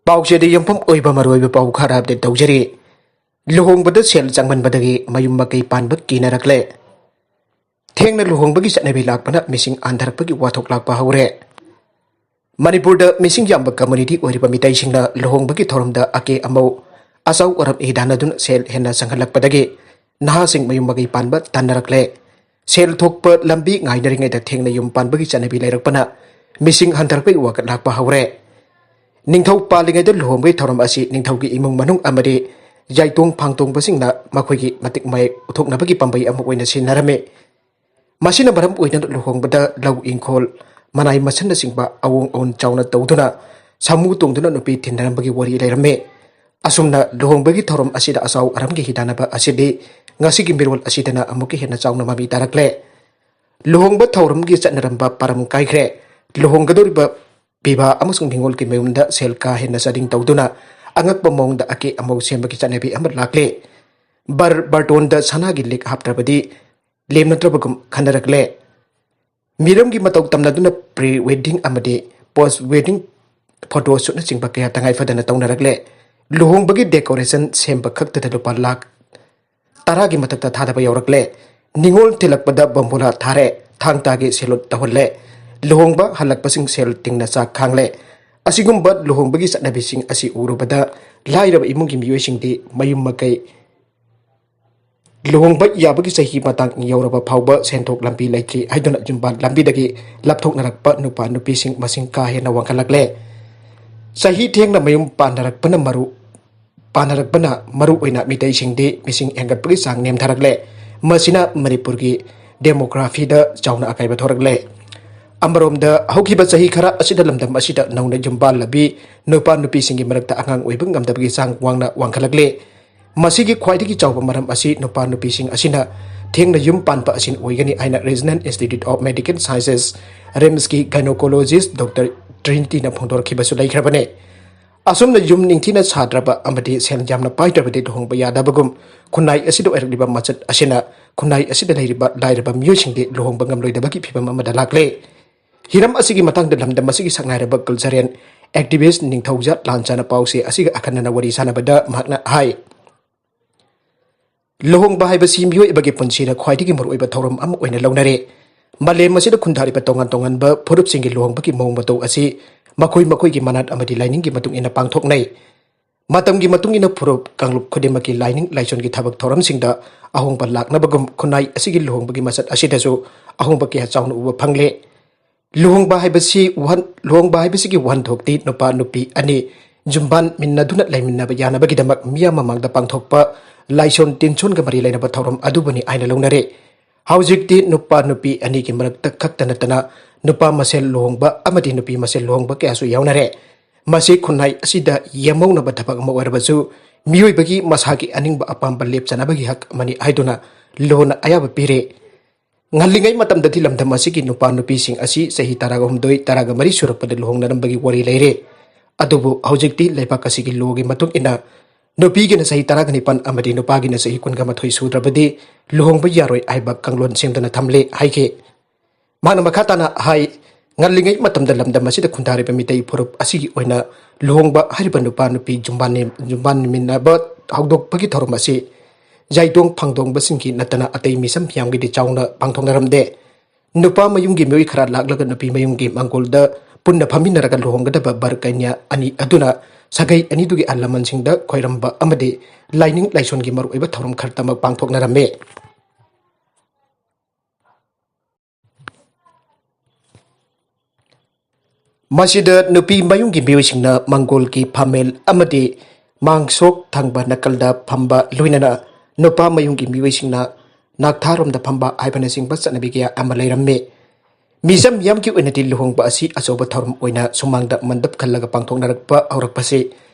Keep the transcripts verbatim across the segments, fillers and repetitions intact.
ꯄꯥꯎꯆꯦꯗ ꯌꯨꯝꯐꯝ ꯑꯣꯏꯕ ꯃꯔꯨꯑꯣꯏꯕ ꯄꯥꯎ ꯈꯔ ꯑꯞꯗꯦꯠ ꯇꯧꯖꯔꯤ꯫ ꯂꯨꯍꯣꯡꯕꯗ ꯁꯦꯜ ꯆꯪꯃꯟꯕꯗꯒꯤ ꯃꯌꯨꯝ ꯃꯀꯩ ꯄꯥꯟꯕ ꯀꯤꯅꯔꯛꯂꯦ꯫ ꯊꯦꯡꯅ ꯂꯨꯍꯣꯡꯕꯒꯤ ꯆꯠꯅꯕꯤ ꯂꯥꯛꯄꯅ ꯃꯤꯁꯤꯡ ꯍꯟꯊꯔꯛꯄꯒꯤ ꯋꯥꯊꯣꯛ ꯂꯥꯛꯄ ꯍꯧꯔꯦ꯫ ꯃꯅꯤꯄꯨꯔꯗ ꯃꯤꯁꯤꯡ ꯌꯥꯝꯕ ꯀꯝꯃ꯭ꯌꯨꯅꯤꯇꯤ ꯑꯣꯏꯔꯤꯕ ꯃꯤꯇꯩꯁꯤꯡꯅ ꯂꯨꯍꯣꯡꯕꯒꯤ ꯊꯧꯔꯝꯗ ꯑꯀꯦ ꯑꯃꯧ, ꯑꯆꯧ ꯑꯔꯝ ꯍꯤꯗꯥꯟꯅꯗꯨꯅ ꯁꯦꯜ ꯍꯦꯟꯅ ꯆꯪꯍꯜꯂꯛꯄꯗꯒꯤ ꯅꯍꯥꯁꯤꯡ ꯃꯌꯨꯝ ꯃꯀꯩ ꯄꯥꯟꯕ ꯇꯟꯅꯔꯛꯂꯦ꯫ ꯁꯦꯜ ꯊꯣꯛꯄ ꯂꯝꯕꯤ ꯉꯥꯏꯅꯔꯤꯉꯩꯗ ꯊꯦꯡꯅ ꯌꯨꯝ ꯄꯥꯟꯕꯒꯤ ꯆꯠꯅꯕꯤ ꯂꯩꯔꯛꯄꯅ ꯃꯤꯁꯤꯡ ꯍꯟꯊꯔꯛꯄꯒꯤ ꯋꯥꯀꯠ ꯂꯥꯛꯄ ꯍꯧꯔꯦ꯫ ꯅꯤꯡꯊꯧ ꯄꯥꯜꯂꯤꯉꯩꯗ ꯂꯨꯍꯣꯡꯕꯒꯤ ꯊꯧꯔꯝ ꯑꯁꯤ ꯅꯤꯡꯊꯧꯒꯤ ꯏꯃꯨꯡ ꯃꯅꯨꯡ ꯑꯃꯗꯤ ꯌꯥꯏꯇꯣꯡ ꯐꯥꯡꯇꯣꯡꯕꯁꯤꯡꯅ ꯃꯈꯣꯏꯒꯤ ꯃꯇꯤꯛ ꯃꯌꯥꯏ ꯎꯠꯊꯣꯛꯅꯕꯒꯤ ꯄꯥꯝꯕꯩ ꯑꯃ ꯑꯣꯏꯅ ꯁꯤꯖꯤꯟꯅꯔꯝꯃꯤ꯫ ꯃꯁꯤꯅ ꯃꯔꯝ ꯑꯣꯏꯗꯨꯅ ꯂꯨꯍꯣꯡꯕꯗ ꯂꯧ ꯏꯪꯈꯣꯜ, ꯃꯅꯥꯏ ꯃꯁꯤꯟꯅꯆꯤꯡꯕ ꯑꯑꯣꯟ ꯑꯑꯣꯟ ꯆꯥꯎꯅ ꯇꯧꯗꯨꯅ ꯁꯥꯃꯨ ꯇꯣꯡꯗꯨꯅ ꯅꯨꯄꯤ ꯊꯤꯟꯅꯔꯝꯕꯒꯤ ꯋꯥꯔꯤ ꯂꯩꯔꯝꯃꯤ꯫ ꯑꯁꯨꯝꯅ ꯂꯨꯍꯣꯡꯕꯒꯤ ꯊꯧꯔꯝ ꯑꯁꯤꯗ ꯑꯆꯧ ꯑꯔꯝꯒꯤ ꯍꯤꯗꯥꯟꯅꯕ ꯑꯁꯤꯗꯤ ꯉꯁꯤꯒꯤ ꯃꯤꯔꯣꯜ ꯑꯁꯤꯗꯅ ꯑꯃꯨꯛꯀ ꯍꯦꯟꯅ ꯆꯥꯎꯅ ꯃꯃꯤ ꯇꯥꯔꯛꯂꯦ꯫ ꯂꯨꯍꯣꯡꯕ ꯊꯧꯔꯝꯒꯤ ꯆꯠꯅꯔꯝꯕ ꯄꯥꯔꯝ ꯀꯥꯏꯈ꯭ꯔꯦ꯫ ꯂꯨꯍꯣꯡꯒꯗꯧꯔꯤꯕ ꯄꯤꯕꯥ ꯑꯃꯁꯨꯡ ꯅꯤꯉꯣꯜꯒꯤ ꯃꯌꯨꯝꯗ ꯁꯦꯜ ꯀꯥ ꯍꯦꯟꯅ ꯆꯥꯗꯤꯡ ꯇꯧꯗꯨꯅ ꯑꯉꯛꯄ ꯃꯑꯣꯡꯗ ꯑꯀꯦ ꯑꯃꯧ ꯁꯦꯝꯕꯒꯤ ꯆꯠꯅꯕꯤ ꯑꯃ ꯂꯥꯛꯂꯦ꯫ ꯕꯔ ꯕꯥꯔꯇꯣꯟꯗ ꯁꯅꯥꯒꯤ ꯂꯤꯛ ꯍꯥꯞꯇ꯭ꯔꯕꯗꯤ ꯂꯦꯝꯅꯗ꯭ꯔꯕꯒꯨꯝ ꯈꯟꯅꯔꯛꯂꯦ꯫ ꯃꯤꯔꯝꯒꯤ ꯃꯇꯧ ꯇꯝꯅꯗꯨꯅ ꯄ꯭ꯔꯤ ꯋꯦꯗꯤꯡ ꯑꯃꯗꯤ ꯄꯣꯁ ꯋꯦꯗꯤꯡ ꯐꯣꯇꯣ ꯁꯨꯠꯅꯆꯤꯡꯕ ꯀꯌꯥ ꯇꯉꯥꯏ ꯐꯗꯅ ꯇꯧꯅꯔꯛꯂꯦ꯫ ꯂꯨꯍꯣꯡꯕꯒꯤ ꯗꯦꯀꯣꯔꯦꯁꯟ ꯁꯦꯝꯕ ꯈꯛꯇꯗ ꯂꯨꯄꯥ ꯂꯥꯈ ꯇꯔꯥꯒꯤ ꯃꯊꯛꯇ ꯊꯥꯗꯕ ꯌꯥꯎꯔꯛꯂꯦ꯫ ꯅꯤꯉꯣꯜ ꯊꯤꯜꯂꯛꯄꯗ ꯕꯣꯝꯕꯣꯂꯥ ꯊꯥꯔꯦ, ꯊꯥꯡ ꯇꯥꯒꯤ ꯁꯦꯂꯨꯠ ꯇꯧꯍꯜꯂꯦ꯫ ꯂꯨꯍꯣꯡꯕ ꯍꯜꯂꯛꯄꯁꯤꯡ ꯁꯦꯜ ꯇꯤꯡꯅ ꯆꯥꯛ ꯈꯥꯡꯂꯦ꯫ ꯑꯁꯤꯒꯨꯝꯕ ꯂꯨꯍꯣꯡꯕꯒꯤ ꯆꯠꯅꯕꯤꯁꯤꯡ ꯑꯁꯤ ꯎꯔꯨꯕꯗ ꯂꯥꯏꯔꯕ ꯏꯃꯨꯡꯒꯤ ꯃꯤꯑꯣꯏꯁꯤꯡꯗꯤ ꯃꯌꯨꯝ ꯃꯀꯩ ꯂꯨꯍꯣꯡꯕ ꯌꯥꯕꯒꯤ ꯆꯍꯤ ꯃꯇꯥꯡ ꯌꯧꯔꯕ ꯐꯥꯎꯕ ꯁꯦꯟꯊꯣꯛ ꯂꯝꯕꯤ ꯂꯩꯇ꯭ꯔꯤ ꯍꯥꯏꯗꯨꯅ ꯌꯨꯝꯕꯥꯟ ꯂꯝꯕꯤꯗꯒꯤ ꯂꯥꯞꯊꯣꯛꯅꯔꯛꯄ ꯅꯨꯄꯥ ꯅꯨꯄꯤꯁꯤꯡ ꯃꯁꯤꯡ ꯀꯥ ꯍꯦꯟꯅ ꯋꯥꯡꯈꯠꯂꯛꯂꯦ꯫ ꯆꯍꯤ ꯊꯦꯡꯅ ꯃꯌꯨꯝ ꯄꯥꯟꯅꯔꯛꯄꯅ ꯃꯔꯨ ꯄꯥꯟꯅꯔꯛꯄꯅ ꯃꯔꯨ ꯑꯣꯏꯅ ꯃꯤꯇꯩꯁꯤꯡꯗꯤ ꯃꯤꯁꯤꯡ ꯍꯦꯟꯒꯠꯄꯒꯤ ꯆꯥꯡ ꯅꯦꯝꯊꯔꯛꯂꯦ꯫ ꯃꯁꯤꯅ ꯃꯅꯤꯄꯨꯔꯒꯤ ꯗꯦꯃꯣꯒ꯭ꯔꯥꯐꯤꯗ ꯆꯥꯎꯅ ꯑꯀꯥꯏꯕ ꯊꯣꯔꯛꯂꯦ꯫ ꯑꯃꯔꯣꯝꯗ, ꯍꯧꯈꯤꯕ ꯆꯍꯤ ꯈꯔ ꯑꯁꯤꯗ ꯂꯝꯗꯝ ꯑꯁꯤꯗ ꯅꯧꯅ ꯌꯨꯝ ꯄꯥꯜꯂꯕꯤ ꯅꯨꯄꯥ ꯅꯨꯄꯤꯁꯤꯡꯒꯤ ꯃꯔꯛꯇ ꯑꯉꯥꯡ ꯑꯣꯏꯕ ꯉꯝꯗꯕꯒꯤ ꯆꯥꯡ ꯋꯥꯡꯅ ꯋꯥꯡꯈꯠꯂꯛꯂꯦ꯫ ꯃꯁꯤꯒꯤ ꯈ꯭ꯋꯥꯏꯗꯒꯤ ꯆꯥꯎꯕ ꯃꯔꯝ ꯑꯁꯤ ꯅꯨꯄꯥ ꯅꯨꯄꯤꯁꯤꯡ ꯑꯁꯤꯅ ꯊꯦꯡꯅ ꯌꯨꯝ ꯄꯥꯟꯕ ꯑꯁꯤꯅ ꯑꯣꯏꯒꯅꯤ ꯍꯥꯏꯅ Regional Institute of Medical Sciences, ꯔꯤꯝꯁꯀꯤ ꯒꯥꯏꯅꯣꯀꯣꯂꯣꯖꯤꯁ ꯗꯣꯛꯇꯔ ꯇ꯭ꯔꯤꯅꯤꯇꯤꯅ ꯐꯣꯡꯗꯣꯔꯛꯈꯤꯕꯁꯨ ꯂꯩꯈ꯭ꯔꯕꯅꯤ꯫ ꯑꯁꯨꯝꯅ ꯌꯨꯝ ꯅꯤꯡꯊꯤꯅ ꯁꯥꯗ꯭ꯔꯕ ꯑꯃꯗꯤ ꯁꯦꯜ ꯌꯥꯝꯅ ꯄꯥꯏꯗ꯭ꯔꯕꯗꯤ ꯂꯨꯍꯣꯡꯕ ꯌꯥꯗꯕꯒꯨꯝ ꯈꯨꯟꯅꯥꯏ ꯑꯁꯤꯗ ꯑꯣꯏꯔꯛꯂꯤꯕ ꯃꯆꯠ ꯑꯁꯤꯅ ꯈꯨꯟꯅꯥꯏ ꯑꯁꯤꯗ ꯂꯩꯔꯤꯕ ꯂꯥꯏꯔꯕ ꯃꯤꯑꯣꯏꯁꯤꯡꯗꯤ ꯂꯨꯍꯣꯡꯕ ꯉꯝꯂꯣꯏꯗꯕꯒꯤ ꯐꯤꯕꯝ ꯑꯃꯗ ꯂꯥꯛꯂꯦ꯫ ꯍꯤꯔꯝ ꯑꯁꯤꯒꯤ ꯃꯇꯥꯡꯗ ꯂꯝꯗꯝ ꯑꯁꯤꯒꯤ ꯁꯛꯅꯥꯏꯔꯕ ꯀꯜꯆꯔꯦꯜ ꯑꯦꯛꯇꯤꯚꯤꯁ ꯅꯤꯡꯊꯧꯖꯥꯠ ꯂꯥꯟꯆꯥꯅ ꯄꯥꯎꯁꯦ ꯑꯁꯤꯒ ꯑꯈꯟꯅꯅ ꯋꯥꯔꯤ ꯁꯥꯟꯅꯕꯗ ꯃꯍꯥꯛꯅ ꯍꯥꯏ, ꯂꯨꯍꯣꯡꯕ ꯍꯥꯏꯕꯁꯤ ꯃꯤꯑꯣꯏꯕꯒꯤ ꯄꯨꯟꯁꯤꯗ ꯈ꯭ꯋꯥꯏꯗꯒꯤ ꯃꯔꯨꯑꯣꯏꯕ ꯊꯧꯔꯝ ꯑꯃ ꯑꯣꯏꯅ ꯂꯧꯅꯔꯦ꯫ ꯃꯥꯂꯦꯝ ꯑꯁꯤꯗ ꯈꯨꯟꯗꯥꯔꯤꯕ ꯇꯣꯉꯥꯟ ꯇꯣꯉꯥꯟꯕ ꯐꯨꯔꯨꯞꯁꯤꯡꯒꯤ ꯂꯨꯍꯣꯡꯕꯒꯤ ꯃꯑꯣꯡ ꯃꯇꯧ ꯑꯁꯤ ꯃꯈꯣꯏ ꯃꯈꯣꯏꯒꯤ ꯃꯅꯥꯠ ꯑꯃꯗꯤ ꯂꯥꯏꯅꯤꯡꯒꯤ ꯃꯇꯨꯡ ꯏꯟꯅ ꯄꯥꯡꯊꯣꯛꯅꯩ꯫ ꯃꯇꯝꯒꯤ ꯃꯇꯨꯡ ꯏꯟꯅ ꯐꯨꯔꯨꯞ ꯀꯥꯡꯂꯨꯞ ꯈꯨꯗꯤꯡꯃꯛꯀꯤ ꯂꯥꯏꯅꯤꯡ ꯂꯥꯏꯁꯣꯟꯒꯤ ꯊꯕꯛ ꯊꯧꯔꯝꯁꯤꯡꯗ ꯑꯍꯣꯡꯕ ꯂꯥꯛꯅꯕꯒꯨꯝ, ꯈꯨꯟꯅꯥꯏ ꯑꯁꯤꯒꯤ ꯂꯨꯍꯣꯡꯕꯒꯤ ꯃꯁꯛ ꯑꯁꯤꯗꯁꯨ ꯑꯍꯣꯡꯕ ꯀꯌꯥ ꯆꯥꯎꯅ ꯎꯕ ꯐꯪꯂꯦ꯫ ꯂꯨꯍꯣꯡꯕ ꯍꯥꯏꯕꯁꯤ ꯋꯥꯍꯟ-, ꯂꯨꯍꯣꯡꯕ ꯍꯥꯏꯕꯁꯤꯒꯤ ꯋꯥꯍꯟꯊꯣꯛꯇꯤ ꯅꯨꯄꯥ ꯅꯨꯄꯤ ꯑꯅꯤ ꯖꯨꯝꯕꯥꯟ ꯃꯤꯟꯅꯗꯨꯅ ꯂꯩꯃꯤꯟꯅꯕ ꯌꯥꯅꯕꯒꯤꯗꯃꯛ ꯃꯤꯌꯥꯝ ꯃꯃꯥꯡꯗ ꯄꯥꯡꯊꯣꯛꯄ ꯂꯥꯏꯁꯣꯟ ꯇꯤꯟꯁꯣꯟꯒ ꯃꯔꯤ ꯂꯩꯅꯕ ꯊꯧꯔꯝ ꯑꯗꯨꯕꯨꯅꯤ ꯍꯥꯏꯅ ꯂꯧꯅꯔꯦ꯫ ꯍꯧꯖꯤꯛꯇꯤ ꯅꯨꯄꯥ ꯅꯨꯄꯤ ꯑꯅꯤꯒꯤ ꯃꯔꯛꯇ ꯈꯛꯇ ꯅꯠꯇꯅ ꯅꯨꯄꯥ ꯃꯁꯦꯜ ꯂꯨꯍꯣꯡꯕ ꯑꯃꯗꯤ ꯅꯨꯄꯤ ꯃꯁꯦꯜ ꯂꯨꯍꯣꯡꯕ ꯀꯌꯥꯁꯨ ꯌꯥꯎꯅꯔꯦ꯫ ꯃꯁꯤ ꯈꯨꯟꯅꯥꯏ ꯑꯁꯤꯗ ꯌꯦꯝꯍꯧꯅꯕ ꯊꯕꯛ ꯑꯃ ꯑꯣꯏꯔꯕꯁꯨ, ꯃꯤꯑꯣꯏꯕꯒꯤ ꯃꯁꯥꯒꯤ ꯑꯅꯤꯡꯕ ꯑꯄꯥꯝꯕ ꯂꯦꯞꯆꯅꯕꯒꯤ ꯍꯛ ꯑꯃꯅꯤ ꯍꯥꯏꯗꯨꯅ ꯂꯣꯅ ꯑꯌꯥꯕ ꯄꯤꯔꯦ꯫ ꯉꯜꯂꯤꯉꯩ ꯃꯇꯝꯗꯗꯤ ꯂꯝꯗꯝ ꯑꯁꯤꯒꯤ ꯅꯨꯄꯥ ꯅꯨꯄꯤꯁꯤꯡ ꯑꯁꯤ ꯆꯍꯤ ꯇꯔꯥꯍꯨꯝꯗꯣꯏ, ꯇꯔꯥꯃꯔꯤ ꯁꯨꯔꯛꯄꯗ ꯂꯨꯍꯣꯡꯅꯔꯝꯕꯒꯤ ꯋꯥꯔꯤ ꯂꯩꯔꯦ꯫ ꯑꯗꯨꯕꯨ ꯍꯧꯖꯤꯛꯇꯤ ꯂꯩꯕꯥꯛ ꯑꯁꯤꯒꯤ ꯂꯣꯒꯤ ꯃꯇꯨꯡ ꯏꯟꯅ ꯅꯨꯄꯤꯒꯤꯅ ꯆꯍꯤ ꯇꯔꯥꯒ ꯅꯤꯄꯥꯟ ꯑꯃꯗꯤ ꯅꯨꯄꯥꯒꯤꯅ ꯆꯍꯤ ꯀꯨꯟꯒ ꯃꯥꯊꯣꯏ ꯁꯨꯗ꯭ꯔꯕꯗꯤ ꯂꯨꯍꯣꯡꯕ ꯌꯥꯔꯣꯏ ꯍꯥꯏꯕ ꯀꯥꯡꯂꯣꯟ ꯁꯦꯝꯗꯨꯅ ꯊꯝꯂꯦ ꯍꯥꯏꯈꯤ꯫ ꯃꯍꯥꯛꯅ ꯃꯈꯥ ꯇꯥꯅ ꯍꯥꯏ, ꯉꯜꯂꯤꯉꯩ ꯃꯇꯝꯗ ꯂꯝꯗꯝ ꯑꯁꯤꯗ ꯈꯨꯟꯗꯥꯔꯤꯕ ꯃꯤꯇꯩ ꯐꯨꯔꯨꯞ ꯑꯁꯤꯒꯤ ꯑꯣꯏꯅ ꯂꯨꯍꯣꯡꯕ ꯍꯥꯏꯔꯤꯕ ꯅꯨꯄꯥ ꯅꯨꯄꯤ ꯖꯨꯝꯕꯥꯟ ꯅꯦꯝ-, ꯖꯨꯝꯕꯥꯟ ꯅꯤꯃꯤꯟꯅꯕ ꯍꯧꯗꯣꯛꯄꯒꯤ ꯊꯧꯔꯝ ꯑꯁꯤ ꯌꯥꯏꯗꯣꯡ ꯐꯥꯡꯗꯣꯡꯕꯁꯤꯡꯒꯤ ꯅꯠꯇꯅ ꯑꯇꯩ ꯃꯤꯁꯝ ꯃꯤꯌꯥꯝꯒꯤꯗꯤ ꯆꯥꯎꯅ ꯄꯥꯡꯊꯣꯛꯅꯔꯝꯗꯦ꯫ ꯅꯨꯄꯥ ꯃꯌꯨꯝꯒꯤ ꯃꯤꯑꯣꯏ ꯈꯔ ꯂꯥꯛꯂꯒ ꯅꯨꯄꯤ ꯃꯌꯨꯝꯒꯤ ꯃꯪꯒꯣꯜꯗ ꯄꯨꯟꯅ ꯐꯝꯃꯤꯟꯅꯔꯒ ꯂꯨꯍꯣꯡꯒꯗꯕ ꯕꯔ ꯀꯩꯅ꯭ꯌꯥ ꯑꯅꯤ ꯑꯗꯨꯅ ꯁꯥꯒꯩ ꯑꯅꯤꯗꯨꯒꯤ ꯑꯍꯜ ꯂꯃꯟꯁꯤꯡꯗ ꯈꯣꯏꯔꯝꯕ ꯑꯃꯗꯤ ꯂꯥꯏꯅꯤꯡ ꯂꯥꯏꯁꯣꯟꯒꯤ ꯃꯔꯨꯑꯣꯏꯕ ꯊꯧꯔꯝ ꯈꯔꯇꯃꯛ ꯄꯥꯡꯊꯣꯛꯅꯔꯝꯃꯤ꯫ ꯃꯁꯤꯗ ꯅꯨꯄꯤ ꯃꯌꯨꯝꯒꯤ ꯃꯤꯑꯣꯏꯁꯤꯡꯅ ꯃꯪꯒꯣꯜꯒꯤ ꯐꯝꯃꯦꯜ ꯑꯃꯗꯤ ꯃꯥꯡꯁꯣꯛ ꯊꯪꯕ ꯅꯥꯀꯜꯗ ꯐꯝꯕ ꯂꯣꯏꯅꯅ ꯅꯨꯄꯥ ꯃꯌꯨꯝꯒꯤ ꯃꯤꯑꯣꯏꯁꯤꯡꯅ ꯅꯥꯛꯊꯥꯔꯣꯝꯗ ꯐꯝꯕ ꯍꯥꯏꯕꯅꯆꯤꯡꯕ ꯆꯠꯅꯕꯤ ꯀꯌꯥ ꯑꯃ ꯂꯩꯔꯝꯃꯤ꯫ ꯃꯤꯆꯝ ꯃꯤꯌꯥꯝꯒꯤ ꯑꯣꯏꯅꯗꯤ ꯂꯨꯍꯣꯡꯕ ꯑꯁꯤ ꯑꯆꯧꯕ ꯊꯧꯔꯝ ꯑꯣꯏꯅ ꯁꯨꯃꯥꯡꯗ ꯃꯟꯗꯞ ꯈꯜꯂꯒ ꯄꯥꯡꯊꯣꯛꯅꯔꯛꯄ ꯍꯧꯔꯛꯄꯁꯤ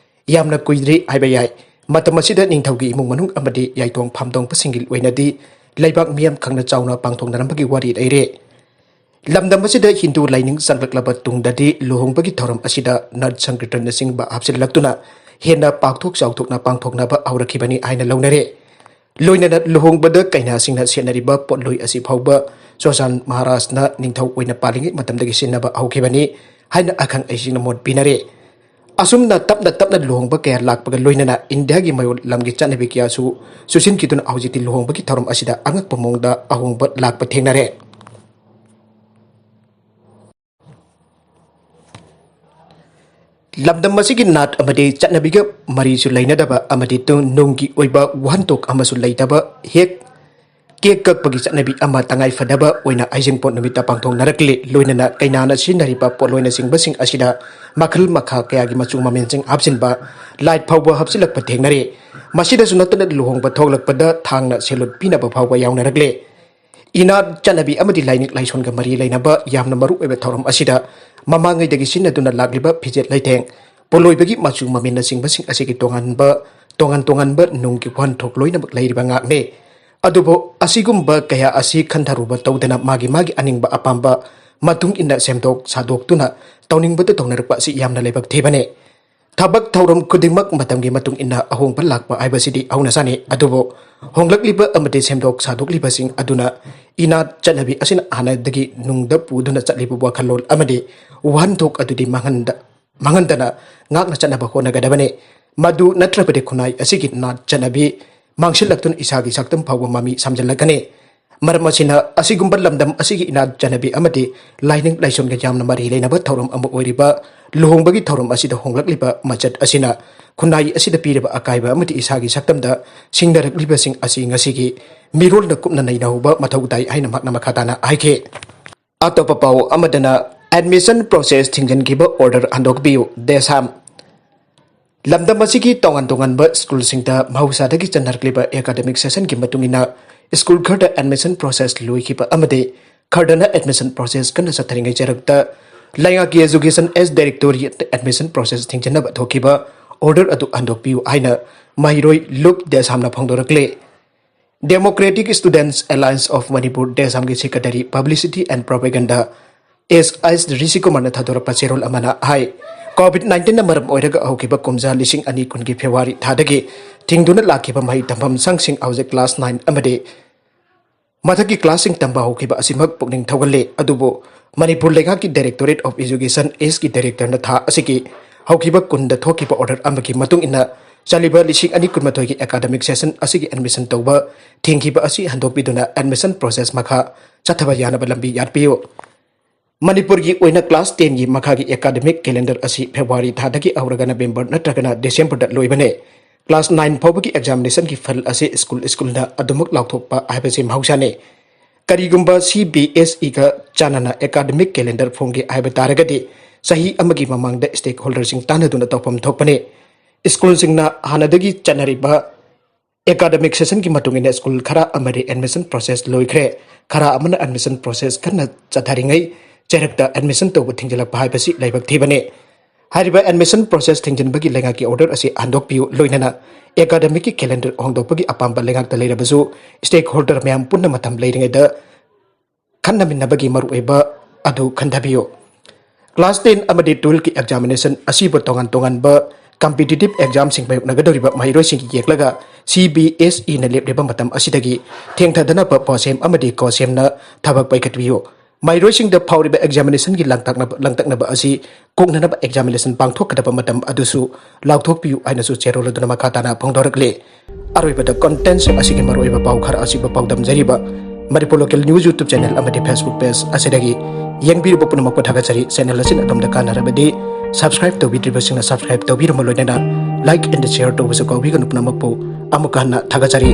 ꯌꯥꯝꯅ ꯀꯨꯏꯗ꯭ꯔꯤ ꯍꯥꯏꯕ ꯌꯥꯏ꯫ ꯃꯇꯝ ꯑꯁꯤꯗ ꯅꯤꯡꯊꯧꯒꯤ ꯏꯃꯨꯡ ꯃꯅꯨꯡ ꯑꯃꯗꯤ ꯌꯥꯏꯇꯣꯡ ꯐꯥꯝꯗꯣꯡꯕꯁꯤꯡꯒꯤ ꯑꯣꯏꯅꯗꯤ ꯂꯩꯕꯥꯛ ꯃꯤꯌꯥꯝ ꯈꯪꯅ ꯆꯥꯎꯅ ꯄꯥꯡꯊꯣꯛꯅꯔꯝꯕꯒꯤ ꯋꯥꯔꯤ ꯂꯩꯔꯦ꯫ ꯂꯝꯗꯝ ꯑꯁꯤꯗ ꯍꯤꯟꯗꯨ ꯂꯥꯏꯅꯤꯡ ꯆꯪꯂꯛꯂꯕ ꯇꯨꯡꯗꯗꯤ ꯂꯨꯍꯣꯡꯕꯒꯤ ꯊꯧꯔꯝ ꯑꯁꯤꯗ ꯅꯠ ꯁꯪꯀꯤꯔꯇꯟꯅꯆꯤꯡꯕ ꯍꯥꯞꯆꯤꯜꯂꯛꯇꯨꯅ ꯍꯦꯟꯅ ꯄꯥꯛꯊꯣꯛ ꯆꯥꯎꯊꯣꯛꯅ ꯄꯥꯡꯊꯣꯛꯅꯕ ꯍꯧꯔꯛꯈꯤꯕꯅꯤ ꯍꯥꯏꯅ ꯂꯧꯅꯔꯦ꯫ ꯂꯣꯏꯅꯅ ꯂꯨꯍꯣꯡꯕꯗ ꯀꯩꯅꯥꯁꯤꯡꯅ ꯁꯦꯠꯅꯔꯤꯕ ꯄꯣꯠꯂꯣꯏ ꯑꯁꯤ ꯐꯥꯎꯕ ꯆꯣꯖꯥꯟ ꯃꯍꯥꯔꯥꯖꯅ ꯅꯤꯡꯊꯧ ꯑꯣꯏꯅ ꯄꯥꯜꯂꯤꯉꯩ ꯃꯇꯝꯗꯒꯤ ꯁꯤꯖꯤꯟꯅꯕ ꯍꯧꯈꯤꯕꯅꯤ ꯍꯥꯏꯅ ꯑꯈꯪ ꯑꯍꯩꯁꯤꯡꯅ ꯃꯣꯠ ꯄꯤꯅꯔꯤ꯫ ꯑꯁꯨꯝꯅ ꯇꯞꯅ ꯇꯞꯅ ꯂꯨꯍꯣꯡꯕ ꯀꯌꯥ ꯂꯥꯛꯄꯒ ꯂꯣꯏꯅꯅ ꯏꯟꯗꯤꯌꯥꯒꯤ ꯃꯌꯣꯜ ꯂꯝꯒꯤ ꯆꯠꯅꯕꯤ ꯀꯌꯥꯁꯨ ꯆꯨꯁꯤꯟꯈꯤꯗꯨꯅ ꯍꯧꯖꯤꯛꯇꯤ ꯂꯨꯍꯣꯡꯕꯒꯤ ꯊꯧꯔꯝ ꯑꯁꯤꯗ ꯑꯉꯛꯄ ꯃꯑꯣꯡꯗ ꯑꯍꯣꯡꯕ ꯂꯥꯛꯄ ꯊꯦꯡꯅꯔꯦ꯫ ꯂꯝꯗꯝ ꯑꯁꯤꯒꯤ ꯅꯥꯠ ꯑꯃꯗꯤ ꯆꯠꯅꯕꯤꯒ ꯃꯔꯤꯁꯨ ꯂꯩꯅꯗꯕ ꯑꯃꯗꯤ ꯇꯨ-, ꯅꯨꯡꯒꯤ ꯑꯣꯏꯕ ꯋꯥꯍꯟꯊꯣꯛ ꯑꯃꯁꯨ ꯂꯩꯇꯕ ꯍꯦꯛ ꯀꯦꯛ ꯀꯛꯄꯒꯤ ꯆꯠꯅꯕꯤ ꯑꯃ ꯇꯉꯥꯏ ꯐꯗꯕ ꯑꯣꯏꯅ ꯍꯩꯖꯤꯡꯄꯣꯠ ꯅꯨꯃꯤꯠꯇ ꯄꯥꯡꯊꯣꯛꯅꯔꯛꯂꯤ꯫ ꯂꯣꯏꯅꯅ ꯀꯩꯅꯥꯅ ꯁꯤꯖꯤꯟꯅꯔꯤꯕ ꯄꯣꯠꯂꯣꯏꯅꯆꯤꯡꯕꯁꯤꯡ ꯑꯁꯤꯗ ꯃꯈꯜ ꯃꯈꯥ ꯀꯌꯥꯒꯤ ꯃꯆꯨ ꯃꯃꯦꯟꯁꯤꯡ ꯍꯥꯞꯆꯤꯟꯕ, ꯂꯥꯏꯠ ꯐꯥꯎꯕ ꯍꯥꯞꯆꯤꯜꯂꯛꯄ ꯊꯦꯡꯅꯔꯤ꯫ ꯃꯁꯤꯗꯁꯨ ꯅꯠꯇꯅ ꯂꯨꯍꯣꯡꯕ ꯊꯣꯛꯂꯛꯄꯗ ꯊꯥꯡꯅ ꯁꯦꯂꯨꯠ ꯄꯤꯅꯕ ꯐꯥꯎꯕ ꯌꯥꯎꯅꯔꯛꯂꯦ꯫ ꯏꯅꯥꯠ ꯆꯠꯅꯕꯤ ꯑꯃꯗꯤ ꯂꯥꯏꯅꯤꯡ ꯂꯥꯏꯁꯣꯟꯒ ꯃꯔꯤ ꯂꯩꯅꯕ ꯌꯥꯝꯅ ꯃꯔꯨ ꯑꯣꯏꯕ ꯊꯧꯔꯝ ꯑꯁꯤꯗ ꯃꯃꯥꯡꯉꯩꯗꯒꯤ ꯁꯤꯖꯤꯟꯅꯗꯨꯅ ꯂꯥꯛꯂꯤꯕ ꯐꯤꯖꯦꯠ ꯂꯩꯇꯦꯡ, ꯄꯣꯠꯂꯣꯏꯕꯒꯤ ꯃꯆꯨ ꯃꯃꯦꯟꯅꯆꯤꯡꯕꯁꯤꯡ ꯑꯁꯤꯒꯤ ꯇꯣꯉꯥꯟꯕ, ꯇꯣꯉꯥꯟ ꯇꯣꯉꯥꯟꯕ ꯅꯨꯡꯒꯤ ꯋꯥꯍꯟꯊꯣꯛ ꯂꯣꯏꯅꯃꯛ ꯂꯩꯔꯤꯕ ꯉꯥꯛꯅꯤ꯫ ꯑꯗꯨꯕꯨ ꯑꯁꯤꯒꯨꯝꯕ ꯀꯌꯥ ꯑꯁꯤ ꯈꯟꯊꯔꯨꯕ ꯇꯧꯗꯅ ꯃꯥꯒꯤ ꯃꯥꯒꯤ ꯑꯅꯤꯡꯕ ꯑꯄꯥꯝꯕ ꯃꯇꯨꯡ ꯏꯟꯅ ꯁꯦꯝꯗꯣꯛ ꯁꯥꯗꯣꯛꯇꯨꯅ ꯇꯧꯅꯤꯡꯕꯗ ꯇꯧꯅꯔꯛꯄ ꯑꯁꯤ ꯌꯥꯝꯅ ꯂꯥꯏꯕꯛ ꯊꯤꯕꯅꯤ꯫ ꯊꯕꯛ ꯊꯧꯔꯝ ꯈꯨꯗꯤꯡꯃꯛ ꯃꯇꯝꯒꯤ ꯃꯇꯨꯡ ꯏꯟꯅ ꯑꯍꯣꯡꯕ ꯂꯥꯛꯄ ꯍꯥꯏꯕꯁꯤꯗꯤ ꯍꯧꯅꯁꯥꯅꯤ꯫ ꯑꯗꯨꯕꯨ ꯍꯣꯡꯂꯛꯂꯤꯕ ꯑꯃꯗꯤ ꯁꯦꯝꯗꯣꯛ ꯁꯥꯗꯣꯛꯂꯤꯕꯁꯤꯡ ꯑꯗꯨꯅ ꯏꯅꯥꯠ ꯆꯠꯅꯕꯤ ꯑꯁꯤꯅ ꯍꯥꯟꯅꯗꯒꯤ ꯅꯨꯡꯗ ꯄꯨꯗꯨꯅ ꯆꯠꯂꯤꯕ ꯋꯥꯈꯜꯂꯣꯟ ꯑꯃꯗꯤ ꯋꯥꯍꯟꯊꯣꯛ ꯑꯗꯨꯗꯤ ꯃꯥꯡꯍꯟꯗ-, ꯃꯥꯡꯍꯟꯗꯅ ꯉꯥꯛꯅ ꯆꯠꯅꯕ ꯍꯣꯠꯅꯒꯗꯕꯅꯤ꯫ ꯃꯗꯨ ꯅꯠꯇ꯭ꯔꯕꯗꯤ ꯈꯨꯟꯅꯥꯏ ꯑꯁꯤꯒꯤ ꯅꯥꯠ ꯆꯠꯅꯕꯤ ꯃꯥꯡꯁꯤꯜꯂꯛꯇꯨꯅ ꯏꯁꯥꯒꯤ ꯁꯛꯇꯝ ꯐꯥꯎꯕ ꯃꯃꯤ ꯁꯥꯝꯖꯤꯜꯂꯛꯀꯅꯤ꯫ ꯃꯔꯝ ꯑꯁꯤꯅ ꯑꯁꯤꯒꯨꯝꯕ ꯂꯝꯗꯝ ꯑꯁꯤꯒꯤ ꯏꯅꯥꯠ ꯆꯠꯅꯕꯤ ꯑꯃꯗꯤ ꯂꯥꯏꯅꯤꯡ ꯂꯥꯏꯁꯣꯟꯒ ꯌꯥꯝꯅ ꯃꯔꯤ ꯂꯩꯅꯕ ꯊꯧꯔꯝ ꯑꯃ ꯑꯣꯏꯔꯤꯕ ꯂꯨꯍꯣꯡꯕꯒꯤ ꯊꯧꯔꯝ ꯑꯁꯤꯗ ꯍꯣꯡꯂꯛꯂꯤꯕ ꯃꯆꯠ ꯑꯁꯤꯅ ꯈꯨꯟꯅꯥꯏ ꯑꯁꯤꯗ ꯄꯤꯔꯤꯕ ꯑꯀꯥꯏꯕ ꯑꯃꯗꯤ ꯏꯁꯥꯒꯤ ꯁꯛꯇꯝꯗ ꯁꯤꯡꯅꯔꯛꯂꯤꯕꯁꯤꯡ ꯑꯁꯤ ꯉꯁꯤꯒꯤ ꯃꯤꯔꯣꯜꯅ ꯀꯨꯞꯅ ꯅꯩꯅꯍꯧꯕ ꯃꯊꯧ ꯇꯥꯏ ꯍꯥꯏꯅ ꯃꯍꯥꯛꯅ ꯃꯈꯥ ꯇꯥꯅ ꯍꯥꯏꯈꯤ꯫ ꯑꯇꯣꯞꯄ ꯄꯥꯎ ꯑꯃꯗꯅ admission process ꯊꯤꯡꯖꯤꯟꯈꯤꯕ order ꯍꯟꯗꯣꯛꯄꯤꯌꯨ, ꯗꯦꯁꯥꯝ꯫ ꯂꯝꯗꯝ ꯑꯁꯤꯒꯤ ꯇꯣꯉꯥꯟ ꯇꯣꯉꯥꯟꯕ ꯁ꯭ꯀꯨꯜꯁꯤꯡꯗ ꯃꯍꯧꯁꯥꯗꯒꯤ ꯆꯠꯅꯔꯛꯂꯤꯕ academic sessionꯒꯤ ꯃꯇꯨꯡ ꯏꯟꯅ ꯁ꯭ꯀꯨꯜ ꯈꯔꯗ admission process ꯂꯣꯏꯈꯤꯕ ꯑꯃꯗꯤ ꯈꯔꯗꯅ admission process ꯀꯟꯅ ꯆꯠꯊꯔꯤꯉꯩ ꯆꯔꯛꯇ ꯂꯩꯉꯥꯛꯀꯤ Education as Directorate admission process ꯊꯤꯡꯖꯤꯟꯅꯕ ꯊꯣꯛꯈꯤꯕ order ꯑꯗꯨ ꯍꯟꯗꯣꯛꯄꯤꯌꯨ ꯍꯥꯏꯅ ꯃꯍꯩꯔꯣꯏ ꯂꯨꯞ ꯗꯦꯁꯥꯝꯅ ꯐꯣꯡꯗꯣꯔꯛꯂꯤ꯫ Democratic Students Alliance of Manipur, ꯗꯦꯁꯥꯝꯒꯤ Secretary Publicity and Propaganda ꯑꯦꯁ ꯑꯦꯁ ꯔꯤꯁꯤꯀꯨꯃꯥꯔꯅ ꯊꯥꯗꯣꯔꯛꯄ ꯆꯦꯔꯣꯜ ꯑꯃꯅ ꯍꯥꯏ, COVID nineteenꯅ ꯃꯔꯝ ꯑꯣꯏꯔꯒ ꯍꯧꯈꯤꯕ ꯀꯨꯝꯖꯥ ꯂꯤꯁꯤꯡ ꯑꯅꯤ ꯀꯨꯟꯒꯤ February ꯊꯥꯗꯒꯤ ꯊꯤꯡꯗꯨꯅ ꯂꯥꯛꯈꯤꯕ ꯃꯍꯩ ꯇꯝꯐꯝ ꯁꯪꯁꯤꯡ ꯍꯧꯖꯤꯛ class nine ꯑꯃꯗꯤ ꯃꯊꯛꯀꯤ ꯀ꯭ꯂꯥꯁꯁꯤꯡ ꯇꯝꯕ ꯍꯧꯈꯤꯕ ꯑꯁꯤꯃꯛ ꯄꯨꯛꯅꯤꯡ ꯊꯧꯒꯠꯂꯤ꯫ ꯑꯗꯨꯕꯨ ꯃꯅꯤꯄꯨꯔ ꯂꯩꯉꯥꯛꯀꯤ Directorate of Education, ꯑꯦꯁꯀꯤ ꯗꯥꯏꯔꯦꯛꯇꯔꯅ ꯊꯥ ꯑꯁꯤꯒꯤ ꯍꯧꯈꯤꯕ ꯀꯨꯟꯗ ꯊꯣꯛꯈꯤꯕ ꯑꯣꯔꯗꯔ ꯑꯃꯒꯤ ꯃꯇꯨꯡ ꯏꯟꯅ ꯆꯠꯂꯤꯕ ꯂꯤꯁꯤꯡ ꯑꯅꯤ ꯀꯨꯟꯃꯥꯊꯣꯏꯒꯤ ꯑꯦꯀꯥꯗꯃꯤꯛ ꯁꯦꯁꯟ ꯑꯁꯤꯒꯤ ꯑꯦꯗꯃꯤꯁꯟ ꯇꯧꯕ ꯊꯤꯡꯈꯤꯕ ꯑꯁꯤ ꯍꯟꯗꯣꯛꯄꯤꯗꯨꯅ ꯑꯦꯗꯃꯤꯁꯟ ꯄ꯭ꯔꯣꯁꯦꯁ ꯃꯈꯥ ꯆꯠꯊꯕ ꯌꯥꯅꯕ ꯂꯝꯕꯤ ꯌꯥꯠꯄꯤꯌꯨ꯫ ꯃꯅꯤꯄꯨꯔꯒꯤ ꯑꯣꯏꯅ ꯀ꯭ꯂꯥꯁ ꯇꯦꯟꯒꯤ ꯃꯈꯥꯒꯤ ꯑꯦꯀꯥꯗꯃꯤꯛ ꯀꯦꯂꯦꯟꯗꯔ ꯑꯁꯤ ꯐꯦꯕ꯭ꯔꯨꯋꯥꯔꯤ ꯊꯥꯗꯒꯤ ꯍꯧꯔꯒꯅ ꯅꯕꯦꯝꯕꯔ ꯅꯠꯇ꯭ꯔꯒꯅ ꯗꯤꯁꯦꯝꯕꯔꯗ ꯂꯣꯏꯕꯅꯤ꯫ ꯀ꯭ꯂꯥꯁ ꯅꯥꯏꯟ ꯐꯥꯎꯕꯒꯤ ꯑꯦꯛꯖꯥꯃꯤꯅꯦꯁꯟꯒꯤ ꯐꯜ ꯑꯁꯤ ꯁ꯭ꯀꯨꯜ ꯁ꯭ꯀꯨꯜꯅ ꯑꯗꯨꯃꯛ ꯂꯥꯎꯊꯣꯛꯄ ꯍꯥꯏꯕꯁꯤ ꯃꯍꯧꯁꯥꯅꯤ꯫ ꯀꯔꯤꯒꯨꯝꯕ ꯁꯤ ꯕꯤ ꯑꯦꯁ ꯏꯒ ꯆꯥꯟꯅꯅ ꯑꯦꯀꯥꯗꯃꯤꯛ ꯀꯦꯂꯦꯟꯗꯔ ꯐꯣꯡꯒꯦ ꯍꯥꯏꯕ ꯇꯥꯔꯒꯗꯤ ꯆꯍꯤ ꯑꯃꯒꯤ ꯃꯃꯥꯡꯗ ꯁ꯭ꯇꯦꯛ ꯍꯣꯜꯗꯔꯁꯤꯡ ꯇꯥꯟꯅꯗꯨꯅ ꯇꯧꯐꯝ ꯊꯣꯛꯄꯅꯤ꯫ ꯁ꯭ꯀꯨꯜꯁꯤꯡꯅ ꯍꯥꯟꯅꯗꯒꯤ ꯆꯠꯅꯔꯤꯕ ꯑꯦꯀꯥꯗꯃꯤꯛ ꯁꯦꯁꯟꯒꯤ ꯃꯇꯨꯡ ꯏꯟꯅ ꯁ꯭ꯀꯨꯜ ꯈꯔ ꯑꯃꯗꯤ ꯑꯦꯗꯃꯤꯁꯟ ꯄ꯭ꯔꯣꯁꯦꯁ ꯂꯣꯏꯈ꯭ꯔꯦ, ꯈꯔ ꯑꯃꯅ ꯑꯦꯗꯃꯤꯁꯟ ꯄ꯭ꯔꯣꯁꯦꯁ ꯀꯟꯅ ꯆꯠꯊꯔꯤꯉꯩ ꯆꯩꯔꯛꯇ ꯑꯦꯗꯃꯤꯁꯟ ꯇꯧꯕ ꯊꯤꯡꯖꯤꯜꯂꯛꯄ ꯍꯥꯏꯕꯁꯤ ꯂꯥꯏꯕꯛ ꯊꯤꯕꯅꯤ꯫ ꯍꯥꯏꯔꯤꯕ ꯑꯦꯗꯃꯤꯁꯟ ꯄ꯭ꯔꯣꯁꯦꯁ ꯊꯤꯡꯖꯤꯟꯕꯒꯤ ꯂꯩꯉꯥꯛꯀꯤ ꯑꯣꯔꯗꯔ ꯑꯁꯤ ꯍꯟꯗꯣꯛꯄꯤꯌꯨ, ꯂꯣꯏꯅꯅ ꯑꯦꯀꯥꯗꯃꯤꯛꯀꯤ ꯀꯦꯂꯦꯟꯗꯔ ꯍꯣꯡꯗꯣꯛꯄꯒꯤ ꯑꯄꯥꯝꯕ ꯂꯩꯉꯥꯛꯇ ꯂꯩꯔꯕꯁꯨ ꯁ꯭ꯇꯦꯛ ꯍꯣꯜꯗꯔ ꯃꯌꯥꯝ ꯄꯨꯟꯅ ꯃꯇꯝ ꯂꯩꯔꯤꯉꯩꯗ ꯈꯟꯅꯃꯤꯟꯅꯕꯒꯤ ꯃꯔꯨꯑꯣꯏꯕ ꯑꯗꯨ ꯈꯟꯊꯕꯤꯌꯨ꯫ ꯀ꯭ꯂꯥꯁ ꯇꯦꯟ ꯑꯃꯗꯤ ꯇꯨꯋꯦꯜꯐꯀꯤ ꯑꯦꯛꯖꯥꯃꯤꯅꯦꯁꯟ ꯑꯁꯤꯕꯨ ꯇꯣꯉꯥꯟ ꯇꯣꯉꯥꯟꯕ ꯀꯝꯄꯤꯇꯤꯇꯤꯚ ꯑꯦꯛꯖꯥꯝꯁꯤꯡ ꯃꯥꯌꯣꯛꯅꯒꯗꯧꯔꯤꯕ ꯃꯍꯩꯔꯣꯏꯁꯤꯡꯒꯤ ꯌꯦꯡꯂꯒ ꯁꯤ ꯕꯤ ꯑꯦꯁ ꯏꯅ ꯂꯦꯞꯂꯤꯕ ꯃꯇꯝ ꯑꯁꯤꯗꯒꯤ ꯊꯦꯡꯊꯗꯅꯕ ꯄꯣꯁꯦꯝ ꯑꯃꯗꯤ ꯀꯣꯁꯦꯝꯅ ꯊꯕꯛ ꯄꯥꯏꯈꯠꯄꯤꯌꯨ꯫ ꯃꯍꯩꯔꯣꯏꯁꯤꯡꯗ ꯐꯥꯎꯔꯤꯕ ꯑꯦꯛꯖꯥꯃꯤꯅꯦꯁꯟꯒꯤ ꯂꯥꯡꯇꯛꯅꯕ ꯂꯥꯡꯇꯛꯅꯕ ꯑꯁꯤ ꯀꯣꯛꯅꯅꯕ ꯑꯦꯛꯖꯥꯃꯤꯅꯦꯁꯟ ꯄꯥꯡꯊꯣꯛꯀꯗꯕ ꯃꯇꯝ ꯑꯗꯨꯁꯨ ꯂꯥꯎꯊꯣꯛꯄꯤꯌꯨ ꯍꯥꯏꯅꯁꯨ ꯆꯦꯔꯣꯜ ꯑꯗꯨꯅ ꯃꯈꯥ ꯇꯥꯅ ꯐꯣꯡꯗꯣꯔꯛꯂꯤ꯫ ꯑꯔꯣꯏꯕꯗ ꯀꯣꯟꯇꯦꯟꯠꯁꯤꯡ ꯑꯁꯤꯒꯤ ꯃꯔꯨꯑꯣꯏꯕ ꯄꯥꯎ ꯈꯔ ꯑꯁꯤꯕꯨ ꯄꯥꯎꯗꯝꯖꯔꯤꯕ Manipur local news YouTube channel ꯑꯃꯗꯤ Facebook ꯄꯦꯖ ꯑꯁꯤꯗꯒꯤ ꯌꯦꯡꯕꯤꯔꯤꯕ ꯄꯨꯝꯅꯃꯛꯄꯨ ꯊꯥꯒꯠꯆꯔꯤ꯫ ꯆꯦꯅꯦꯜ ꯑꯁꯤꯅ ꯑꯗꯣꯝꯗ ꯀꯥꯟꯅꯔꯕꯗꯤ ꯁꯕꯁꯀ꯭ꯔꯥꯏꯕ ꯇꯧꯕꯤꯗ꯭ꯔꯤꯕꯁꯤꯡꯅ ꯁꯕꯁꯀ꯭ꯔꯥꯏꯕ ꯇꯧꯕꯤꯔꯝꯕ ꯂꯣꯏꯅꯅ ꯂꯥꯏꯛ ꯑꯦꯟ ꯁꯤꯌꯔ ꯇꯧꯕꯁꯨ ꯀꯥꯎꯕꯤꯒꯅꯨ꯫ ꯄꯨꯝꯅꯃꯛꯄꯨ ꯑꯃꯨꯛꯀ ꯍꯟꯅ ꯊꯥꯒꯠꯆꯔꯤ꯫